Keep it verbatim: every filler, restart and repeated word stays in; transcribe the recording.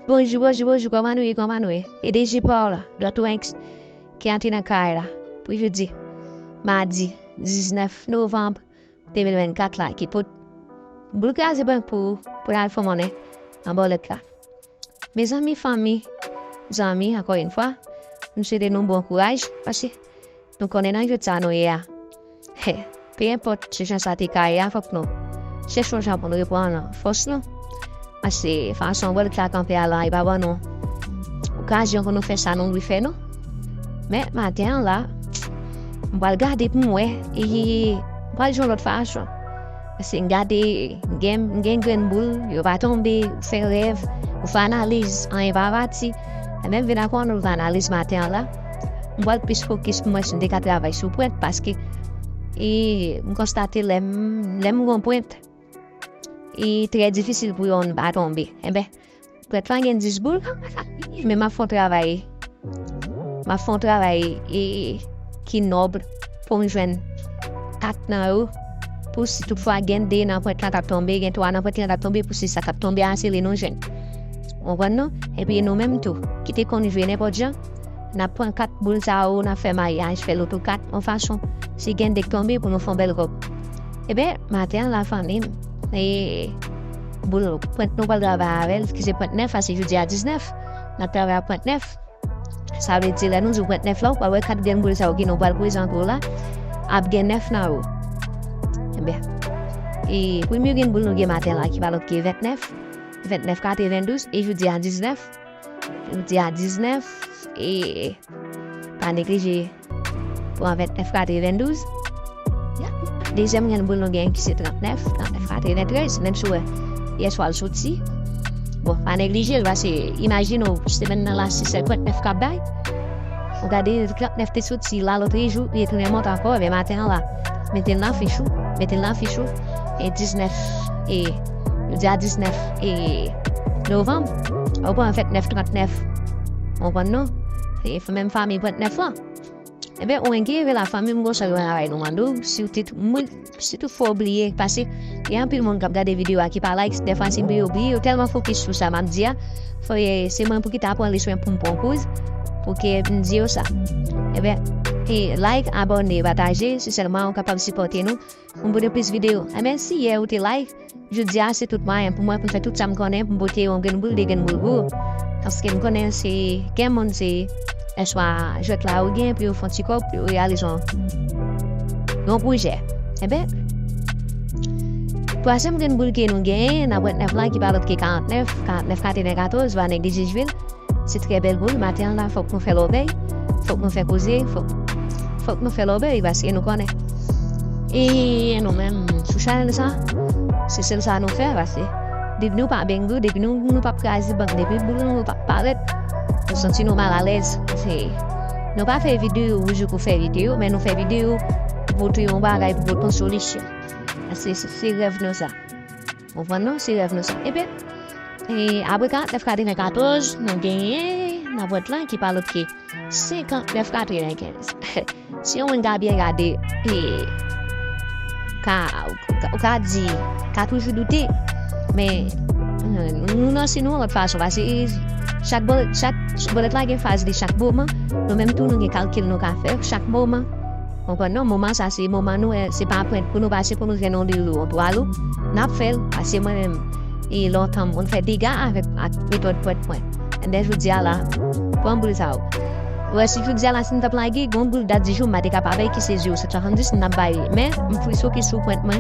Bonjou, bonjou, bonjou, kòman nou ye, kòman nou ye? E D J pa w la, Dòt Ranks, ki antre nan kay la pou jodi, madi diznèf novanm de mil vennkat la, ki pot boul kraze bank pou, pou n al fè monnen nan bòlèt la. Mezanmi, fanmi, zanmi, ankò yon fwa, m swete nou bon kouraj, paske nou konnen nan jou sa nou ye a. He, pe enpòt se jan sa te ka ye a, fòk nou chèche yon jan pou nou reprann fòs nou. Paske fason bòlèt la kanpe a la, li pa ban nou okazyon pou nou fè sa nou dwe fè non. Men, maten an la, m pral gade pou m wè, e, m pral jwe yon lòt fason. Paske m gade, m gen, m gen grenn boul, yo pa tonbe, ou fè rèv, ou fè analiz, anyen pa pati. E menm vin ak yon lòt analiz maten an la, m pral plis fokis pou m wè si m te ka travay sou pwent, paske, e, m konstate lè m, lè m gon pwent, e trè difisil pou yonn pa tonbe. Enben, pwent lan gen dis boul, men m ap fè yon travay, m ap fè yon travay, e, ki nòb pou m jwenn kat nan yo. Pou si toutfwa gen de nan pwent lan k ap tonbe, gen twa nan pwent lan k ap tonbe, pou si sa k ap tonbe a, se li nou jwenn. Ou konprann non? Epi nou menm tou, ki te konn jwe nenpòt jan, n ap pran kat boul sa yo, n ap fè maryaj, fè loto kat, yon fason, si gen de k tonbe pou nou fè yon bèl kòb. Ebyen, maten an la, fanmi m, e boul pwent nou pral travay avè l, ki se pwent nèf, paske jodi a diznèf, n ap travay ak pwent nèf. Sa vle di, lè nou di pwent nèf la, ou pral wè kat grenn boul sa yo ki nou pral prezante w la, ap gen nèf nan yo. Ebyen, e premye grenn boul nou gen maten la, ki pa lòt ke ventnèf, ventnèf katrevendouz, e jodi a diznèf, jodi a diznèf, e pa neglije pran ventnèf katrevendouz. Ya. Dezyèm grenn boul nou gen ki se trantnèf, trantnèf katreventrèz, menm si w wè yèswa l soti. Bon, pa neglije l, paske imajine w, semèn nan la, se sèl pwent nèf k ap bay. Ou gade, trantnèf te soti la, lòt jou, li te remont ankò, men maten an la, mete l nan fich ou, mete l nan fich ou, e diznèf, e, jodi a diznèf, e, novanm, ou pran ventnèf trantnèf. Ou konprann non? Se menm fanmi pwent nèf lan. Ebyen, ou enke rive la, fanmi m, gon sèl travay nou mande w, si w te, mwen, si toutfwa w bliye, paske gen anpil moun k ap gade videyo a ki pa like, dèfwa se bliye w bliye, yo tèlman fokis sou sa m ap di a, fò, e, se mwen pou ki ta pran riswen pou m pran kouz, pou ke m di yo sa. Ebyen, e, like, abòne, pataje, se sèlman ou kapab sipòte nou pou m pote plis videyo. Ebyen, si yè ou te like, jodi a, se tout mwayen pou mwen pou m fè tout sa m konnen pou m pote yon grenn boul, de grenn boul pou ou. Paske m konnen se gen moun se lè swa jwèt la yo gen pou yo fè yon ti kòb, pou yo reyalize yon, yon pwojè. Enben, twazyèm grenn boul ke nou genyen nan pwent nèf la, ki pa lòt ke karantnèf, karantnèf katrevenkatòz, pa neglije jwe l. Se trè bèl boul, maten an la, fòk nou fè lòbèy, fòk nou fè koze, fòk, fòk nou fè lòbèy, paske nou konnen. E nou menm, sou chanèl sa, se sèl sa nou fè, paske depi nou pa bengou, depi nou, nou p ap kraze bank, depi boul nou p ap parèt, nou santi nou malalèz. Se, nou pa fè videyo pou jou pou fè videyo, men nou fè videyo pou pote yon bagay, pou pote yon solisyon. Se, se, se rèv nou sa. Ou konprann non? Se rèv nou sa. Ebyen, e apre karantnèf katrevenkatòz, nou genyen nan pwent lan ki pa lòt ke senkantnèf katrevenkenz. Si yon moun ka byen gade, e, ka, ou ka, ou ka di, ka toujou doute, men, e, nou nan si nou yon lòt fason, paske chak bòlèt, chak bòlèt la gen faz li chak moman, nou menm tou nou gen kalkil nou ka fè chak moman. Konprann non, moman sa se moman nou, e, se pa pwent pou nou pase pou nou jwenn yon de lou, yon twa lou, n ap fè l, paske mwen menm, e lontan m konn fè dega avèk, ak metòd pwent mwen. Enben, jodi a la, pran boul sa yo. Wè, si jodi a la, si m t ap lage, gon boul dat di jou, m pa te kapab bay ki se zewo sèt swasanndis, m t ap bay, men, m fri soki sou pwent mwen,